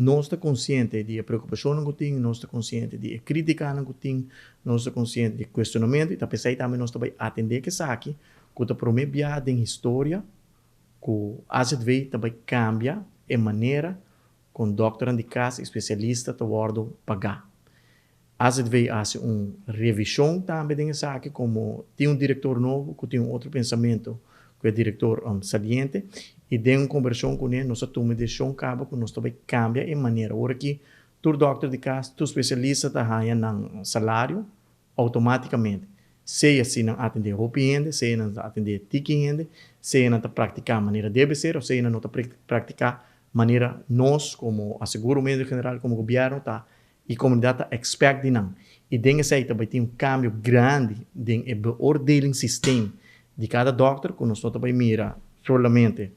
Nos ta konsiente di e preokupashon ku tin, nos ta konsiente di e krítika ku tin, nos ta konsiente di kuestionamentu i ta p'esei tambe nos ta bai atendé ku esaki, ku ta promé biaha den historia ku AZV ta bai kambia e manera ku dòkter di kas i spesialista ta wòrdu pagá. AZV a hasi un revishon tambe den esaki, komo tin un direktor nobo ku tin un otro pensamentu ku e direktor saliente, i den un kombersashon kuné nos a tuma desishon kaba ku nos ta bai kambia e manera. Awor aki tur dòkter di kas, tur spesialista ta haña nan salario outomátikamente. Sea si nan atendé hopi hende, sea nan ta atendé tiki hende, sea nan ta praktiká manera debe ser òf sea nan no ta praktiká manera nos komo aseguro médiko general, komo gobièrnu ta i komunidat ta expect di nan. I den esei ta bai tin un kambio grandi den e beoordelingssysteem di kada dòkter, ku nos no ta bai mira solamente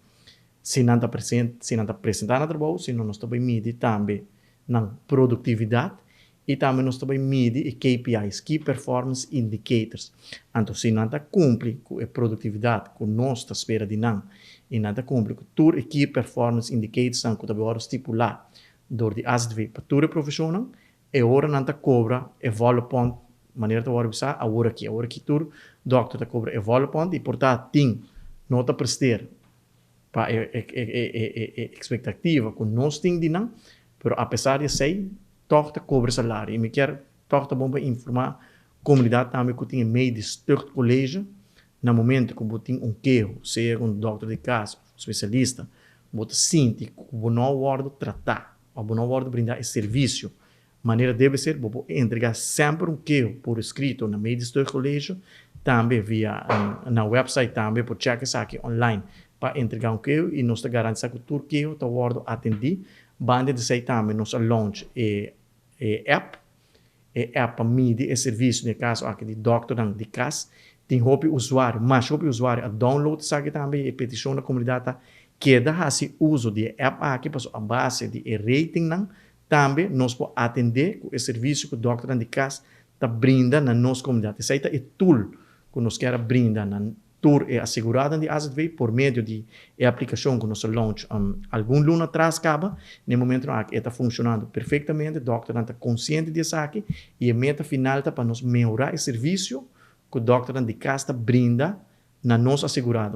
si nan ta present, si nan ta presentá na trabou, sino nos ta bai midi tambe nan produktividat i tambe nos ta bai midi e KPI's, Key Performance Indicators. Anto si nan ta kumpli ku e produktividat ku nos ta spera di nan i nan ta kumpli ku tur e Key Performance Indicators nan ku ta bai wòrdu stipulá dor di AZV pa tur e profeshonnan, e ora nan ta kobra e volle pond manera ta wòrdu bisá awor aki. Awor aki tur dòkter ta kobra e volle pond i por ta tin no ta presteer pa e ekspektativa ku nos tin di nan, pero apesar di esei tòg ta kobra salario. I mi kier tòg ta bon pa informá komunidat tambe ku tin e Medisch Tuchtcollege. Na momento ku bo tin un keho, sea ku un dòkter di kas òf un spesialista, bo ta sinti ku bo no a wòrdu tratá òf bo no a wòrdu brindá e servisio manera debe ser, bo por entregá semper un keho por eskrito na Medisch Tuchtcollege, tambe via nan website, tambe por chèk esaki online pa entregá un keho i nos ta garantisá ku tur keho ta wòrdu atendí. Banda di esei tambe nos a launch e app, e app pa midi e servisio, den e kaso aki di dòkternan di kas. Tin hopi usuario, masha hopi usuario a download esaki tambe i e petishon na komunidat ta keda hasi uso di e app aki pasobra a base di e ratingnan tambe nos por atendé ku e servisio ku dòkternan di kas ta brinda na nos komunidat. Esei ta e tool ku nos kier a brinda na tur e aseguradonan di AZV por medio di e aplikashon ku nos a launch algun luna atras kaba. Na e momentunan aki e ta funshonando perfektamente, dòkternan ta konsiente di esaki i e meta final ta pa nos mehorá e servisio ku dòkternan di kas ta brinda na nos asegurado.